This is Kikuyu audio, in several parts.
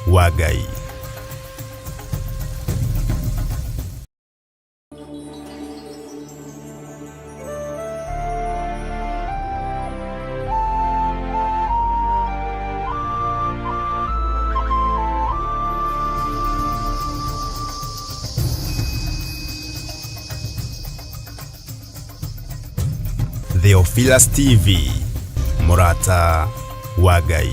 Wa Ngai. Theophilus TV, Mũrata wa Ngai.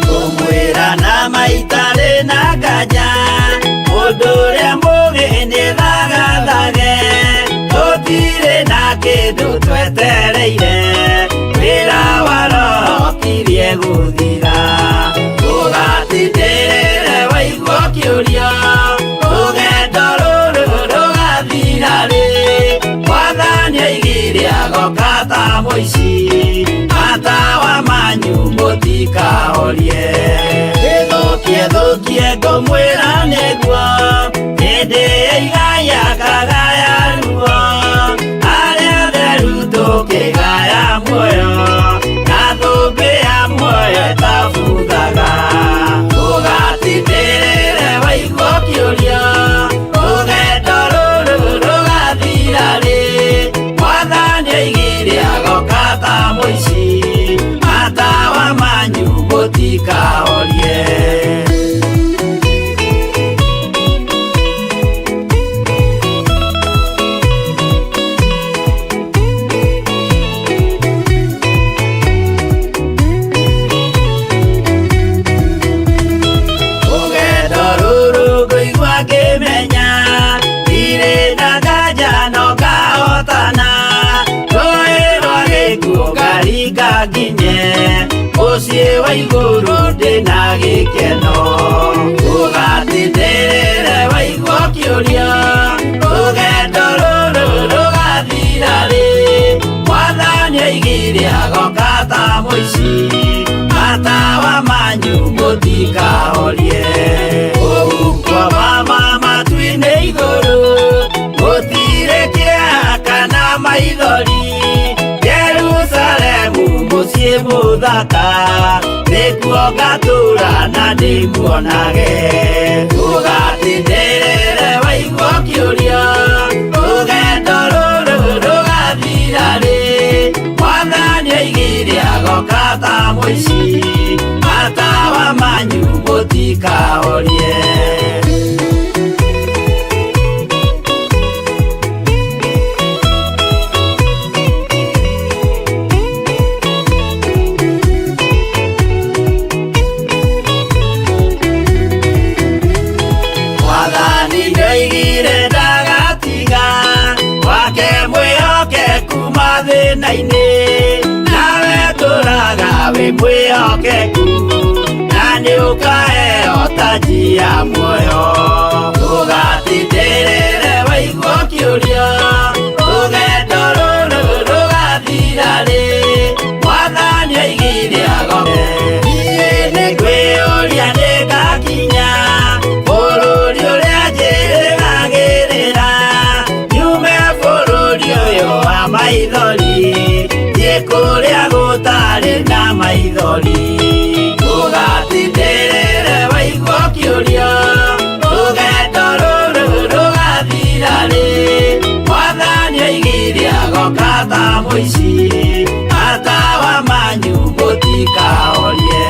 Ngũmwĩra na maitarĩ na nganja, mũndũ ũrĩa mũgĩ nĩthagathage, tũtirĩ na kĩndũ twetereire, wĩra wa roho kirie gũthira. Ũgatindĩrĩre waigua ũkĩũria, rũgendo rũrũ rũgathira rĩ, Mwathani oigire agoka ta mũici, matawa manyu mũtikahorie. Ĩthũkie thũkie ngũmwĩra nĩguo, hĩndĩ ĩigaya kagaya ruo, arĩa atheru tũkĩgaya muoyo, na thũmbĩ ya muoyo ĩtabuthaga. Ũgatindĩrĩre waigua ũkĩũria, rũgendo rũrũ rũgathira rĩ, Mwathani oigire agoka ta mũici, matawa manyu mũtikahorie. Rũgendo rũrũ ngũigua ngĩmenya, ndirĩ na nganja no ngahotana, rũĩ rwa gĩkuũ ngaringa nginye, mũciĩ wa igũrũ ndĩna gĩkeno. Ũgatindĩrĩre waigua ũkĩũria, rũgendo rũrũ rũgathira rĩ, Mwathani oigire agoka ta mũici, matawa manyu mũtikahorie. Ũhuko wa matu-inĩ igũrũ, gũtirĩ kĩeha kana maithori, Jerusalemu mũciĩ mũthaka, nĩkuo ngatũũra na ndĩmuonage. Ũgatindĩrĩre waigua ũkĩũria, rũgendo rũrũ rũgathira rĩ, Mwathani oigire agoka ta mũici, matawa manyu mũtikahorie. Mwathani nĩoigire ndagatiga, wake mwĩhokeku mathĩna-inĩ, nawe tũraga wĩ mwĩhokeku, na nĩũkaheo taji ya muoyo. Ũgatindĩrĩre waigua ũkĩũria, rũgendo rũrũ rũgathira rĩ, Mwathani oigire agoke. Niĩ nĩngwĩyũria nĩngakinya, bũrũri ũrĩa njĩrĩgagĩrĩra, nyume bũrũri ũyũ wa maithori, thiĩ kũrĩa gũtarĩ na maithori. Ũgatindĩrĩre waigua ũkĩũria, rũgendo rũrũ rũgathira rĩ, Mwathani oigire agoka ta mũici, matawa manyu mũtikahorie.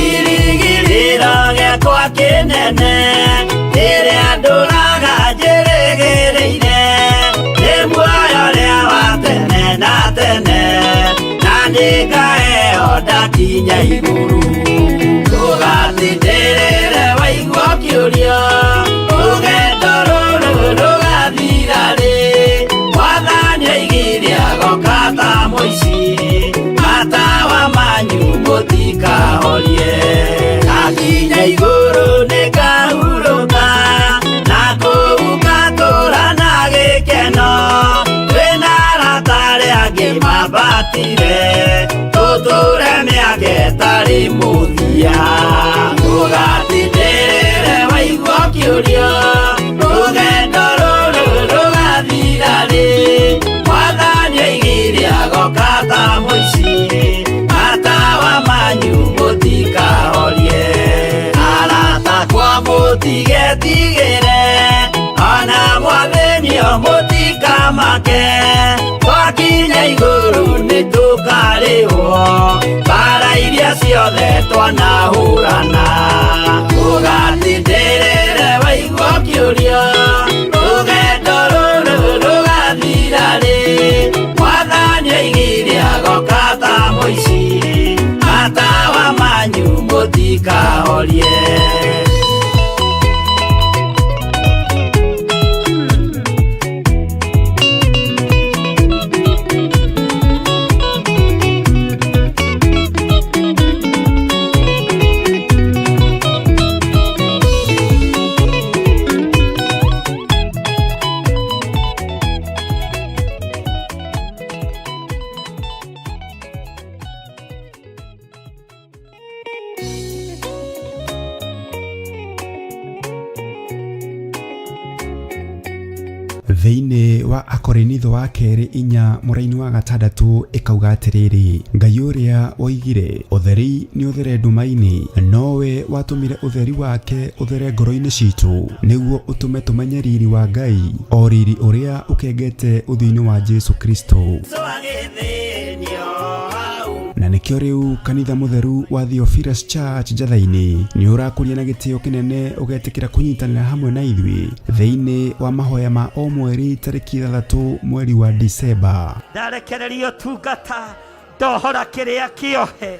Kĩrĩgĩrĩro gĩakwa kĩnene, kĩrĩa ndũraga njĩrĩgĩrĩire, nĩ muoyo ũrĩa wa tene na tene, na nĩngaheo ndakinya igũrũ. Ndũgatindĩrĩre waigua ũkĩũria, Atũrambatire tũtũre mĩaka ĩtarĩ mũthia. Ũgatindĩrĩre waigua kĩũria, rũgendo rũrũ rũgathira rĩ? Mwathani oigire agoka ta mũici, matawa manyu mũtikahorie. Arata kwa mũtigetigĩre, ona mwathĩnio mũtikamake, twakinya igũrũ nĩtũkarĩhwo mbara iria ciothe twanahũrana. Ũgatindĩrĩre waigua kĩũria, rũgendo rũrũ rũgathira rĩ? Mwathani oigire agoka ta mũici, matawa manyu mũtikahorie. Thĩinĩ wa Akorinitho wa kerĩ 4 mũraini wa 6 ĩkauga atĩrĩrĩ, Ngai ũrĩa woigire ũtheri nĩ ũthere nduma-inĩ, nowe watũmire ũtheri wake ũthere ngoro-inĩ citũ, nĩguo ũtũme tũmenye riri wa Ngai, o riri ũrĩa ũkengete ũthiũ-inĩ wa Jesu Kristo. Na nĩkĩo rĩu kanitha mũtheru wa Theophilus Church Njatha-inĩ nĩ ũrakũria na gĩtĩo kĩnene ũgetĩkĩra kũnyitanĩra hamwe na ithuĩ thĩinĩ wa mahoya ma o mweri tarĩki 6 mweri wa Disemba. Ndarekereria ũtungata, ndohora kĩrĩa kĩohe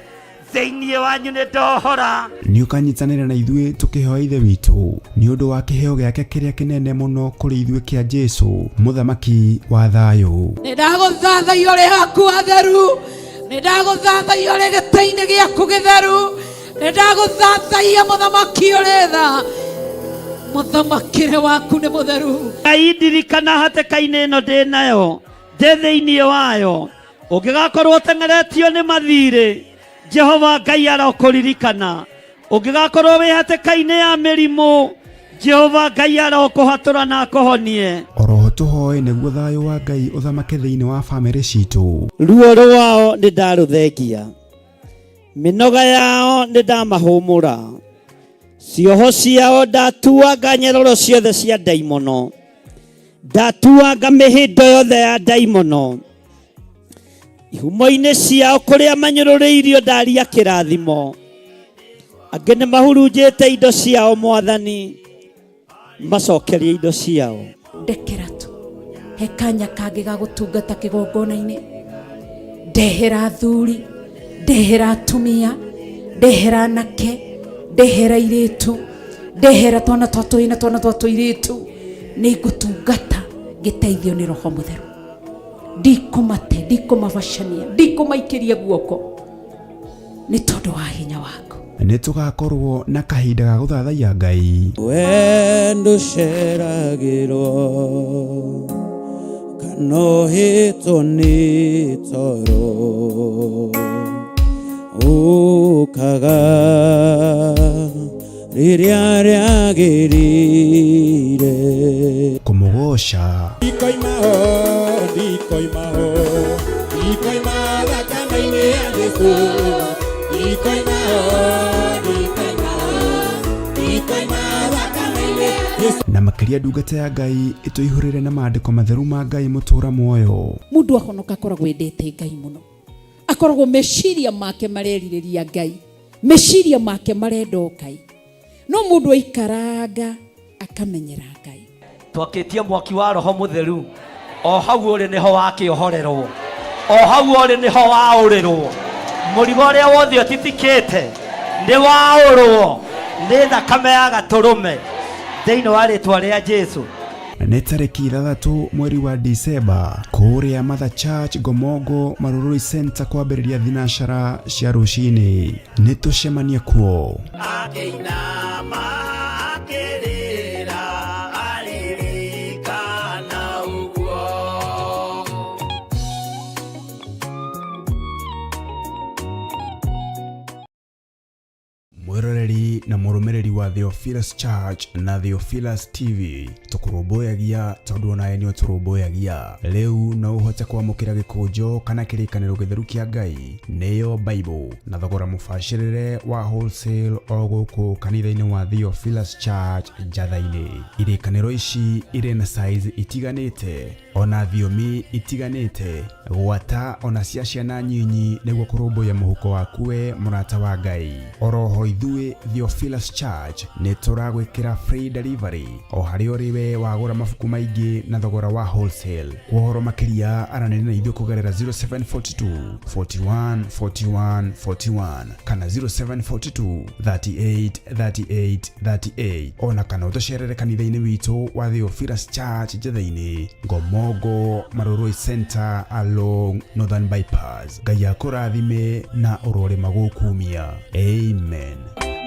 thĩinĩ wanyu, nĩ ndohora. Nĩ ũkanyitanĩra na ithuĩ tũkĩhoya Ithe witũ nĩ ũndũ wa kĩheo gĩake kĩrĩa kĩnene mũno kũrĩ ithuĩ kĩa Jesu, mũthamaki wa thayũ. Nĩ ndagũthathaiya ũrĩ haku hatheru, nĩ ndagũthathaiya ũrĩ gĩtĩ-inĩ gĩaku gĩtheru, nĩ ndagũthathaiya mũthamaki ũrĩ tha, mũthamakĩre waku nĩ mũtheru. Ngai ndirikana hatĩka-inĩ ĩno ndĩ nayo, ndĩ thĩinĩ wayo, ũngĩgakorwo ũteng'eretio nĩ mathirĩ, Jehova Ngai arokũririkana. Ũngĩgakorwo wĩ hatĩka-inĩ ya mĩrimũ, Jehova Ngai arokũhatũra na akũhonie. Oroho tũhoe nĩguo thayũ wa Ngai ũthamake thĩinĩ wa bamĩrĩ citũ. Ruo rwao nĩ ndarũthengia, mĩnoga yao nĩ ndamahũmũra, cioho ciao ndatuanga nyororo ciothe cia ndaimono, ndatuanga mĩhĩndo yothe ya ndaimono, ihumo-inĩ ciao kũrĩa manyũrũrĩirio ndaria kĩrathimo, angĩ nĩ mahurunjĩte indo ciao Mwathani, macokerie indo ciao. Ndekera tu he kanya kangĩ ga gũtungata kĩgongona-inĩ, ndehera athuri, ndehera atumia, ndehera anake, ndehera airĩtu, ndehera twana twa tũhĩĩ na twana twa tũirĩtu, nĩ ngũtungata ngĩteithio nĩ Roho Mũtheru. Ndikũmate, ndikũmabacania, ndikũmaikĩria guoko nĩ tondũ wa hinya waku. Nĩ tũgakorwo na kahinda ga gũthathaiya Ngai. Wendo ũceragĩrwo kana ũhĩtwo nĩ toro, ũkaga rĩrĩa rĩagĩrĩire. Kũmũgoca. Ndikoima ho, ndikoima ho, ndikoima thakame-inĩ ya Jesũ. Ndikoima ho, ndikoima ho, ndikoima thakame-inĩ ya Jesũ. Na makĩria ndungata ya Ngai ĩtũihũrĩre na maandĩko matheru ma Ngai mũtũra muoyo. Mũndũ ahonoka akoragwo endete Ngai mũno, akoragwo meciria make marerirĩria Ngai, meciria make marenda o Ngai. No mũndũ aikaranga akamenyera Ngai. Twakĩtie mwaki wa Roho Mũtheru, o hau ũrĩ nĩho wakĩohorerwo, o hau ũrĩ nĩho waũrĩrwo. Mũrigo ũrĩa wothe ũtitikĩte nĩ waũrwo nĩ thakame ya gatũrũme thĩinĩ wa rĩtwa rĩa Jesu. Nĩ tarĩki 6 mweri wa Disemba kũrĩa Mother Church Ngomongo Marurui Center kwambĩrĩria thinacara cia rũcinĩ. Nĩ tũcemanie kuo. Akĩinama akĩrĩra aririkana ũguo. Theophilus Church na Theophilus TV. Tũkũrũmbũyagia tondũ onawe nĩ ũtũrũmbũyagia. Rĩu no ũhote kwamũkĩra gĩkũnjo kana kĩrĩkanĩro gĩtheru kĩa Ngai nĩyo Bible na thogora mũbacĩrĩre wa wholesale o gũkũ kanitha-inĩ wa Theophilus Church Njatha-inĩ. Irĩkanĩro ici irĩ na size itiganĩte ona thiomi itiganĩte gwata ona cia ciana nyinyi nĩguo kũrũmbũiya mũhuko waku we mũrata wa Ngai. Oroho ithuĩ Theophilus Church nĩ tũragwĩkĩra free delivery o harĩa ũrĩ we wagũra mabuku maingĩ na thogora wa wholesale. Kwa ũhoro makĩria aranĩria na ithuĩ kũgerera 0742 41 41 41 kana 0742 38 38 38 ona kana ũtũcerere kanitha-inĩ witũ wa Theophilus Church Njatha-inĩ, Ngomongo Marurui Center along Northern Bypass. Ngai akũrathime na ũrorĩma gũkumia. Amen.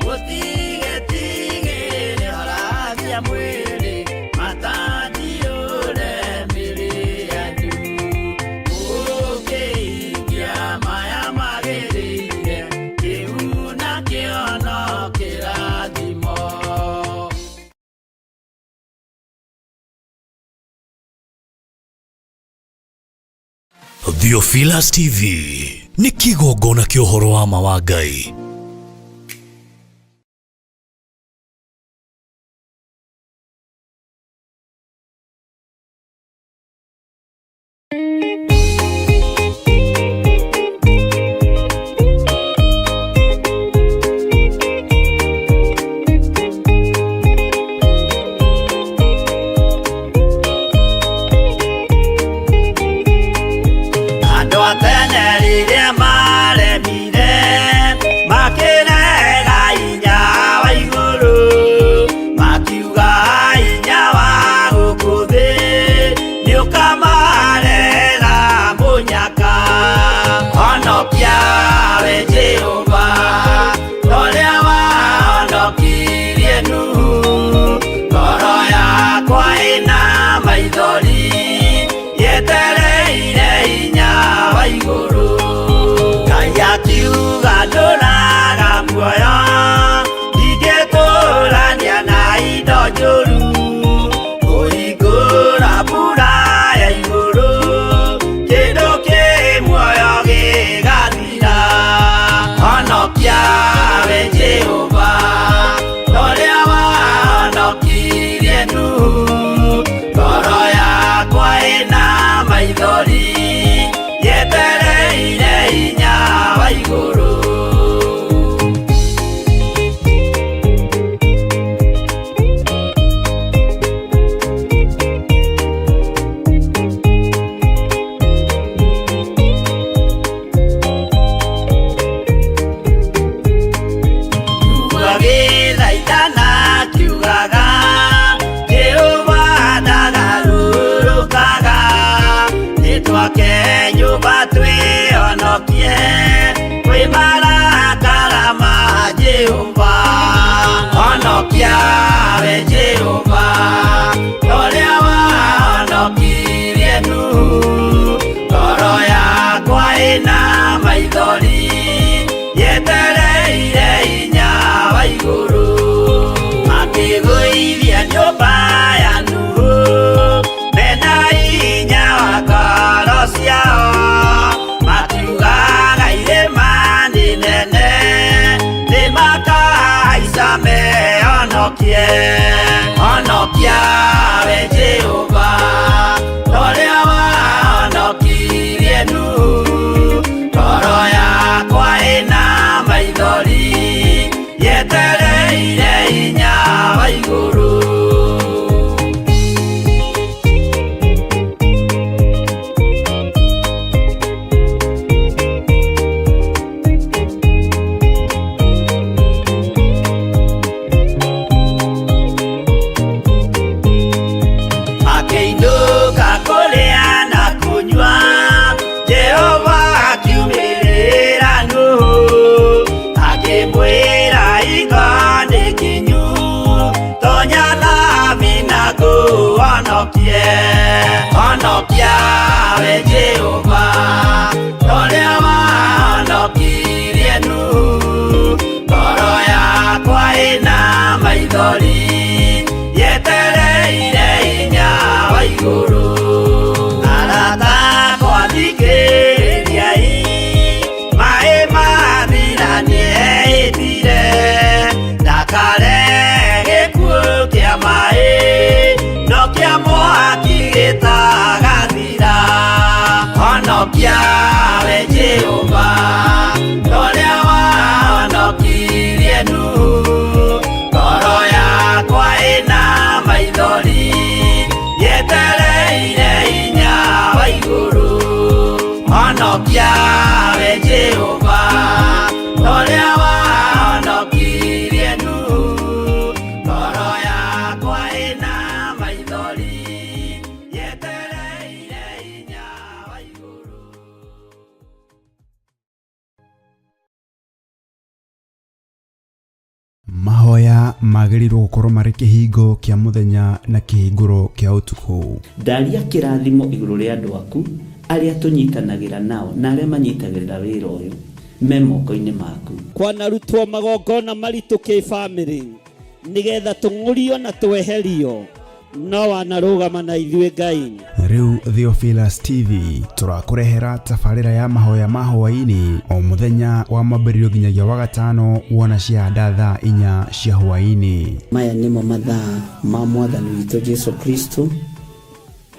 Mũtigetigĩre horagia mwĩrĩ matandiũre mĩrĩ yanyu mũkĩhingia maya magĩrĩire kĩu nakĩo no kĩrathimo. Theophilus TV nĩ kĩgongona kĩa ũhoro wa ma wa Ngai. Andũ a tene rĩrĩa maremire makĩrega hinya wa igũrũ makiuga hinya wa gũkũ thĩ nĩũkamarehera mũnyaka. Honokia we Jehova torĩa wahonokirie Nuhu, ngoro yakwa ĩna maithori yetereire hinya wa igũrũ. Ngai akiuga ndũraga muoyo ndingĩtũrania na indo njũru kũhingũra mbura ya igũrũ kĩndũ kĩ muoyo gĩgathira. Honokia we Jehova torĩa wahonokirie Nuhu, ngoro yakwa ĩna maithori yetereire hinya wa igũrũ. Agĩthaithana akiugaga Jehova ndagarũrũkaga nĩtwake nyũmba twĩhonokie kwĩ marakara ma Jehova. Honokia we Jehova torĩa wahonokirie Nuhu, ngoro yakwa ĩna maithori yetereire hinya wa igũrũ. Makĩgũithia nyũmba ya Nuhu mena hinya wa ngoro ciao makiugaga irĩma nĩ nene nĩmakahaica mehonokie. Honokia we Jehova torĩa wahonokirie Nuhu, ngoro yakwa ĩna maithori yetereire hinya wa igũrũ. Akĩinũka kũrĩa na kũnyua Jehova akiumĩrĩra Nuhu akĩmwĩra igo nĩ kinyu tonya thabina ngũhonokie. Honokia we Jehova torĩa wahonokirie Nuhu, ngoro yakwa ĩna maithori maithori yetereire hinya wa igũrũ. Arata akwa thikĩrĩriai, maĩ mathira nĩehĩtire ndakare gĩkuũ kĩa maĩ no kĩa mwaki gĩtagathira. Honokia we Jehova ũrĩa wahonokirie Nuhu, ngoro yakwa ĩna maithori yetereire hinya wa igũrũ. Honokia we Jehova ũrĩa wahonokirie Nuhu, ngoro yakwa ĩna maithori yetereire hinya wa igũrũ. Mahoya magĩrĩirwo gũkorwo marĩ kĩhingo kĩa mũthenya na kĩhingũro kĩa ũtukũ. Ndaria kĩrathimo igũrũ rĩa andũ aku arĩa tũnyitanagĩra nao na arĩa manyitagĩrĩra wĩra ũyũ me moko-inĩ maku. Kwanarutwo magongona maritũ kĩbamĩrĩ nĩgetha tũng'ũrio na tweherio, no wanarũgama na ithuĩ Ngai. Rĩu Theophilus TV tũrakũrehera tabarĩra ya mahoya ma hwaĩ-inĩ o mũthenya wa mwambĩrĩrio nginyagia wa gatano wona ciahanda thaa 4 cia hwaĩ-inĩ. Maya nĩmo mathaa ma mwathani witũ Jesu Kristo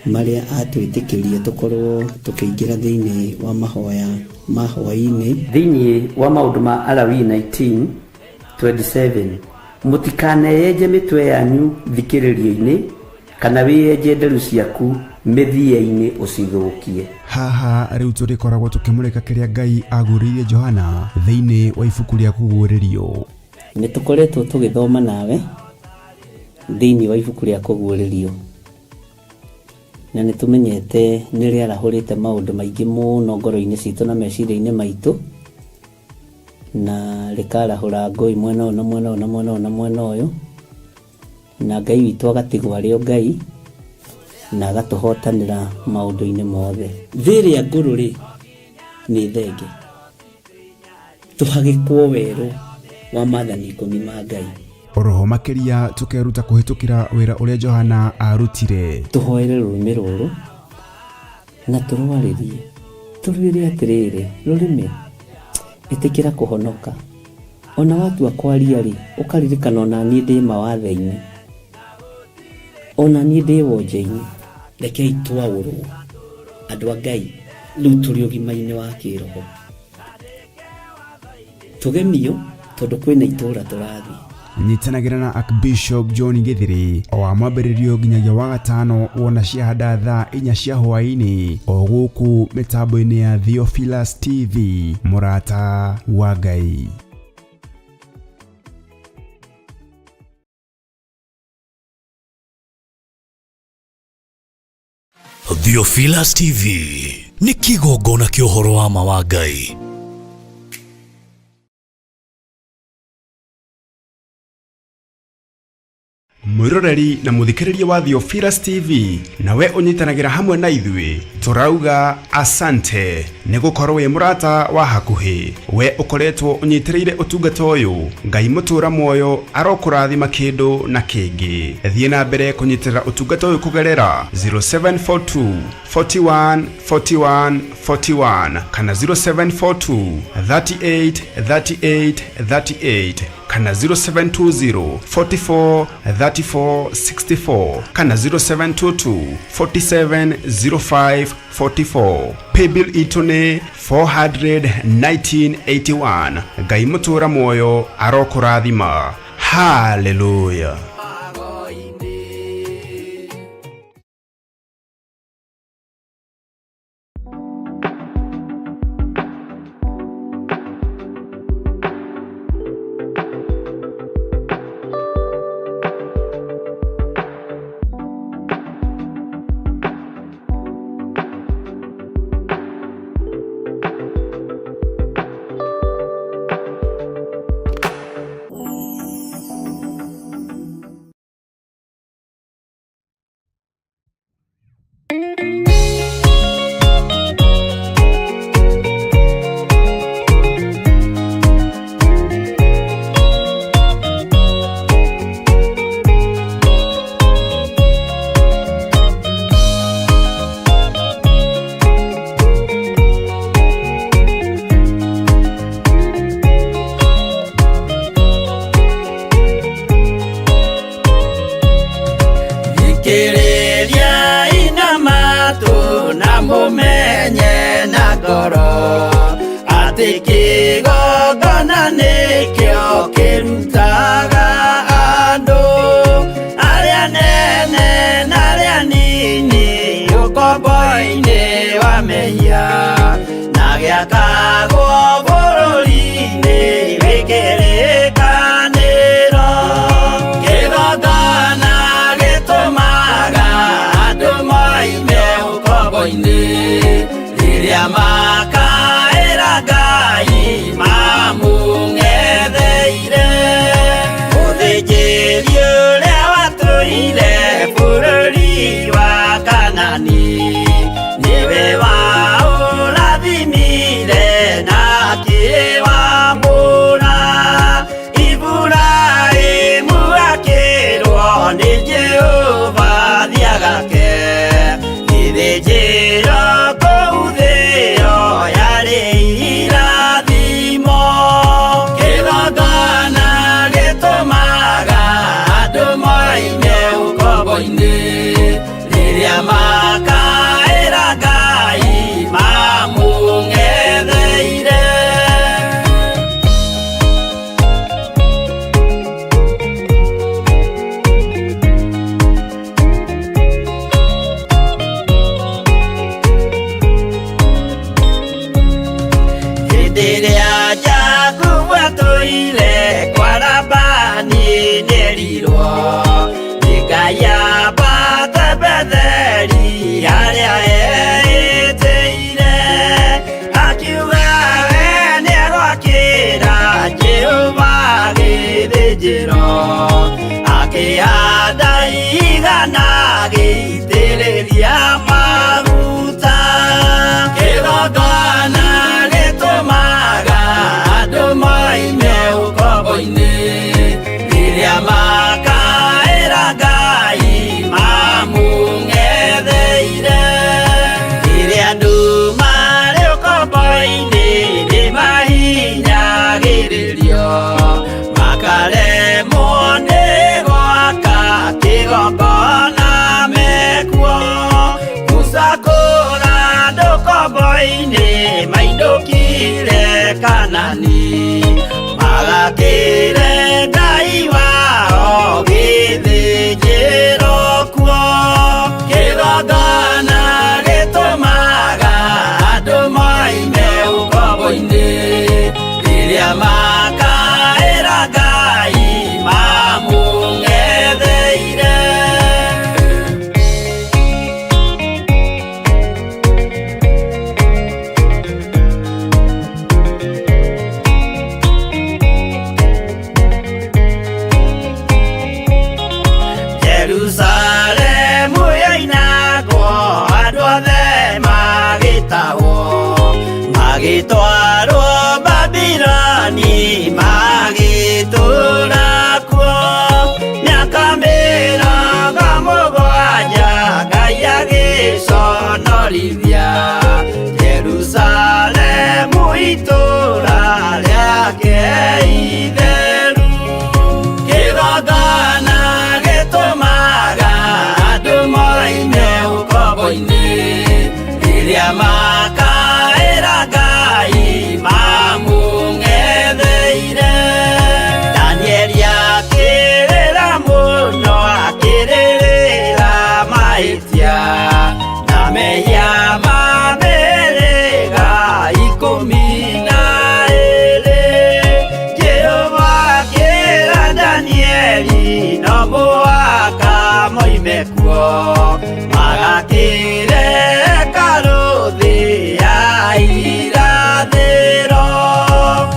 marĩa atwĩtĩkĩrie tũkorwo tũkĩingĩra thĩinĩ wa mahoya ma hwaĩ-inĩ. Thĩinĩ wa maũndũ ma Alawii 19:27, mũtikaneyenje mĩtwe yanyu thikĩrĩrio-inĩ kana wĩyenje nderu ciaku mĩthia-inĩ ũcithũkie. Haha rĩu tũrĩkoragwo tũkĩmũrĩka kĩrĩa Ngai agũrĩirie Johana thĩinĩ wa ibuku rĩa kũguũrĩrio. Nĩ tũkoretwo tũgĩthoma nawe thĩinĩ wa ibuku rĩa kũguũrĩrio, na nĩ tũmenyete nĩ rĩarahũrĩte maũndũ maingĩ mũno ngoro-inĩ citũ na meciria-inĩ maitũ, na rĩkarahũra ngũi mwena ũyũ na mwena ũyũ na mwena ũyũ na mwena ũyũ, na Ngai witũ agatigwo arĩ o Ngai na agatũhotanĩra maũndũ-inĩ mothe. Thĩ ĩrĩa ngũrũ rĩ nĩ thenge, tũhagĩkwo werũ wa maathani 10 ma Ngai. Oroho makĩria tũkeruta kũhĩtũkĩra wĩra ũrĩa Johana arutire. Tũhoere rũrĩmĩ rũrũ na tũrwarĩrie, tũrwĩre atĩrĩrĩ, rũrĩmĩ ĩtĩkĩra kũhonoka. Ona watua kwaria rĩ, ũkaririkana ona niĩ ndĩ mawathe-inĩ, ona niĩ ndĩ wonje-inĩ. Rekei twaũrwo andũ a Ngai rĩu tũrĩ ũgima-inĩ wa kĩroho, tũgemio tondũ kwĩna itũũra tũrathiĩ. Nyitanagĩra na Archbishop John Githiri o wa mwambĩrĩrio nginyagia wa gatano wona ciahanda thaa 4 cia hwaĩ-inĩ o gũkũ mĩtambo-inĩ ya Theophilus TV, mũrata wa Ngai. Theophilus TV nĩ kĩgongona kĩa ũhoro wa ma wa Ngai. Mwĩroreri na mũthikĩrĩria wa Theophilus TV, nawe ũnyitanagĩra hamwe na ithuĩ tũrauga asante nĩ gũkorwo wĩ mũrata wa hakuhĩ. We ũkoretwo ũnyitĩrĩire ũtungata ũyũ, Ngai mũtũra muoyo arokũrathima kĩndũ na kĩngĩ. Thiĩ na mbere kũnyitĩrĩra ũtungata ũyũ kũgerera 0742 41 41 41 kana 0742 38 38 38 kana 0720 44 34 64 kana 0722 47 05 44. Paybill itũ nĩ 41981. Ngai mũtũra muoyo arokũrathima. Hallelujah. Ngoro atĩ kĩgongona nĩkĩo kĩrutaga andũ arĩa nene na arĩa nini ũkombo-inĩ wa mehia na gĩakagwo bũrũri-inĩ wĩ kĩrĩkanĩro. Kĩgongona gĩtũmaga andũ moime ũkombo-inĩ rĩrĩa makaĩra Ngai mamũng'etheire. Mũthĩnjĩri ũrĩa watũire bũrũri wa Kanani nĩwe waũrathimire na akĩwamũra. Iburahĩmu akĩrwo nĩ Jehova thiagake gĩthĩnjĩro kũu thĩo yarĩ irathimo. Kĩgongona gĩtũmaga andũ moime ũkombo-inĩ rĩrĩa makaĩra Ngai mamũng'etheire. Hĩndĩ ĩrĩa Jakubu atũire kwa Labani nĩerirwo nĩ Ngai ambate Betheli harĩa eĩtĩire. Akiuga we nĩegwakĩra Jehova gĩthĩnjĩro, akĩhanda igana agĩitĩrĩria maguta. Kĩgongona gĩtũmaga andũ moime ũkombo-inĩ rĩrĩa makaĩra Ngai mamũng'etheire. Rĩrĩa andũ marĩ ũkombo-inĩ nĩmahinyagĩrĩrio makaremwo nĩ gwaka kĩgongona mekuo. Musa kũra andũ ũkombo-inĩ mainũkire Kanani magakĩre Ngai wao gĩthĩnjĩro kuo. Kĩgongona gĩtũmaga andũ moime ũkombo-inĩ rĩrĩa makaĩra Ngai mamũng'etheire. Jerusalemu yoinagwo andũ othe magĩtahwo magĩtwarwo Babiloni magĩtũũra kuo mĩaka 70 Ngai agĩconorithia Jerusalemu itũũra rĩake itheru. Kĩgongona gĩtũmaga andũ moime ũkombo-inĩ rĩrĩa makaĩra Ngai mamũng'etheire. Danieli akĩrĩra mũno akĩrĩrĩra mahĩtia na mehia ma mĩhĩrĩga 12. Jehova akĩra Danieli no mũhaka moime kuo magakĩre hekarũ thĩ ya irathĩro.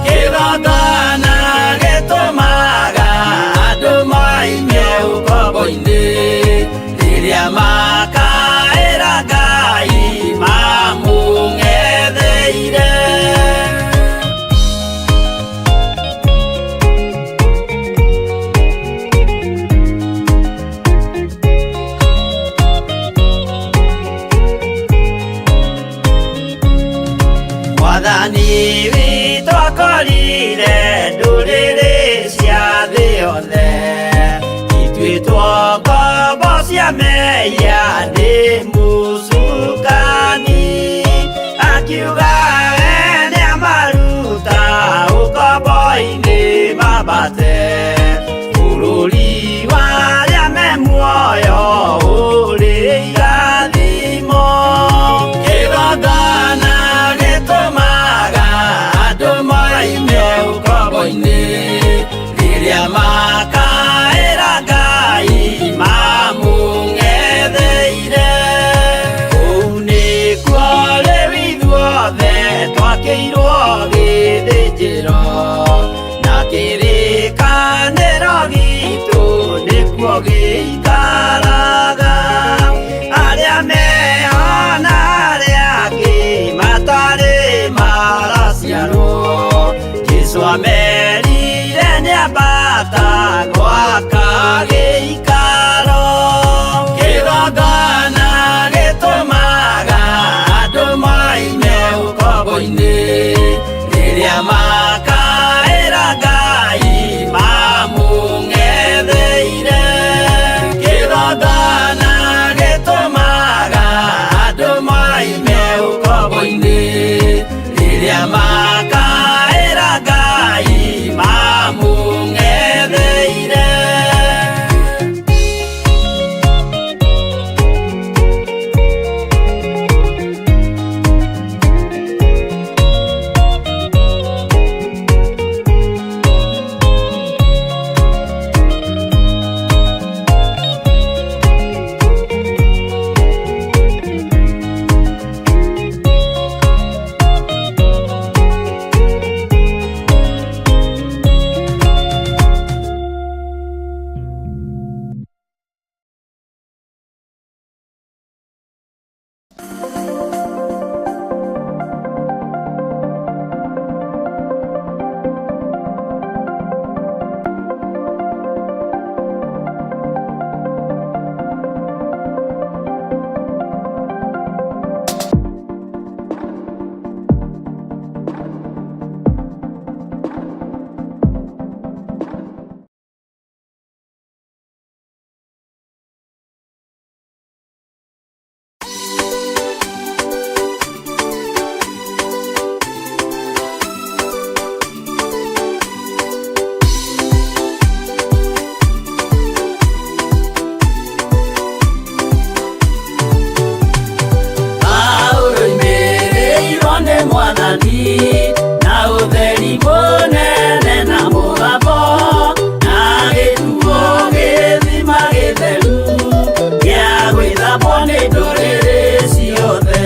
Kĩgongona gĩtũmaga andũ moime ũkombo-inĩ rĩrĩa makaĩra Ngai mamũng'etheire. Mwathani witũ akorire ndũrĩrĩ cia thĩ yothe ituĩtwo ngombo cia mehia nĩ mũcukani. Akiuga gĩikaraga arĩa mehana arĩa angĩ matarĩ maraciarwo Jesũ amerire nĩambata gwaka gĩikaro kĩgongona gĩtũmaga andũ moime ũkombo-inĩ rĩrĩa makaĩra Ngai mamũng'etheire kĩgongona gĩtũmaga andũ moime ũkombo-inĩ rĩrĩa makaĩra Ngai mamũng'etheire. Paulo oimĩrĩirwo nĩ Mwathani na ũtheri mũnene na mũgambo na gĩtuo gĩthima gĩtheru gĩa gwĩthambwo nĩ ndũrĩrĩ ciothe.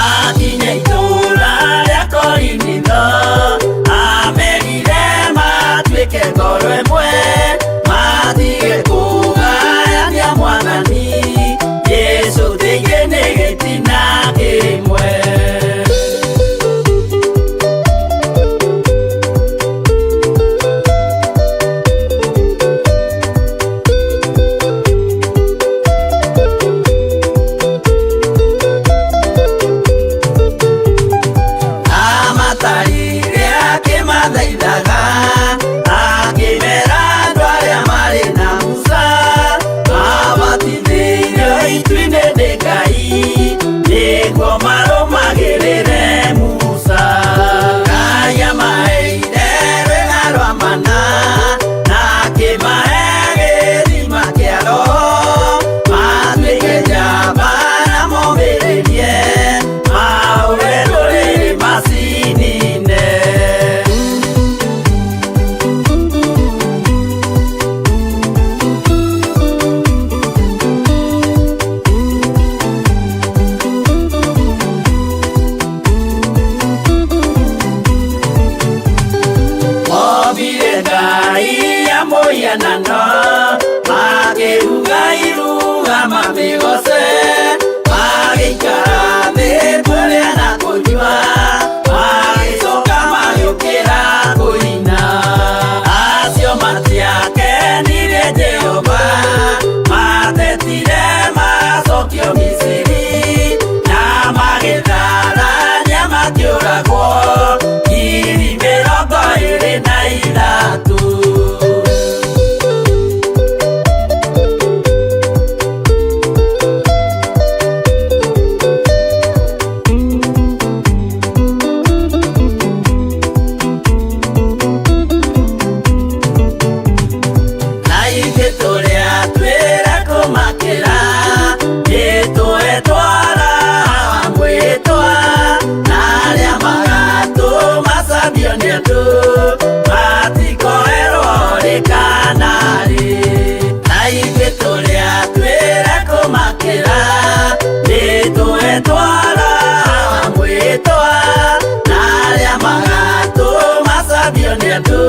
Akinya itũũra rĩa Korinitho amerire matuĩke ngoro ĩmwe matige kũgayania Mwathani Jesũ thĩinĩ nĩ gĩtina kĩmwe. Amatarire akĩmathaithaga akĩmera andũ arĩa marĩ na Musa mabatithĩirio itu-inĩ nĩ Ngai nĩguo marũmagĩrĩre Musa. Ngai amaheire rwĩga rwa mana na akĩmahe gĩthima kĩa Roho matuĩke njamba na momĩrĩrie mahũre ndũrĩrĩ macinine. Mombire Ngai ya mũhianano makĩruga iruga mamĩgoce magĩikara thĩ kũrĩa na kũnyua magĩcoka magĩũkĩra kũina. Acio matiakenirie Jehova matetire macokio Misiri na magĩtharania makĩũragwo 23,000. Na ithuĩ tũrĩa twĩra kũmakĩra nĩtũetwara mwĩtwa na arĩa magatũmacambio nĩ andũ matikoerwo rĩ kana rĩ. Na ithuĩ tũrĩa twĩra kũmakĩra nĩtũetwara mwĩtwa na arĩa magatũmacambio nĩ andũ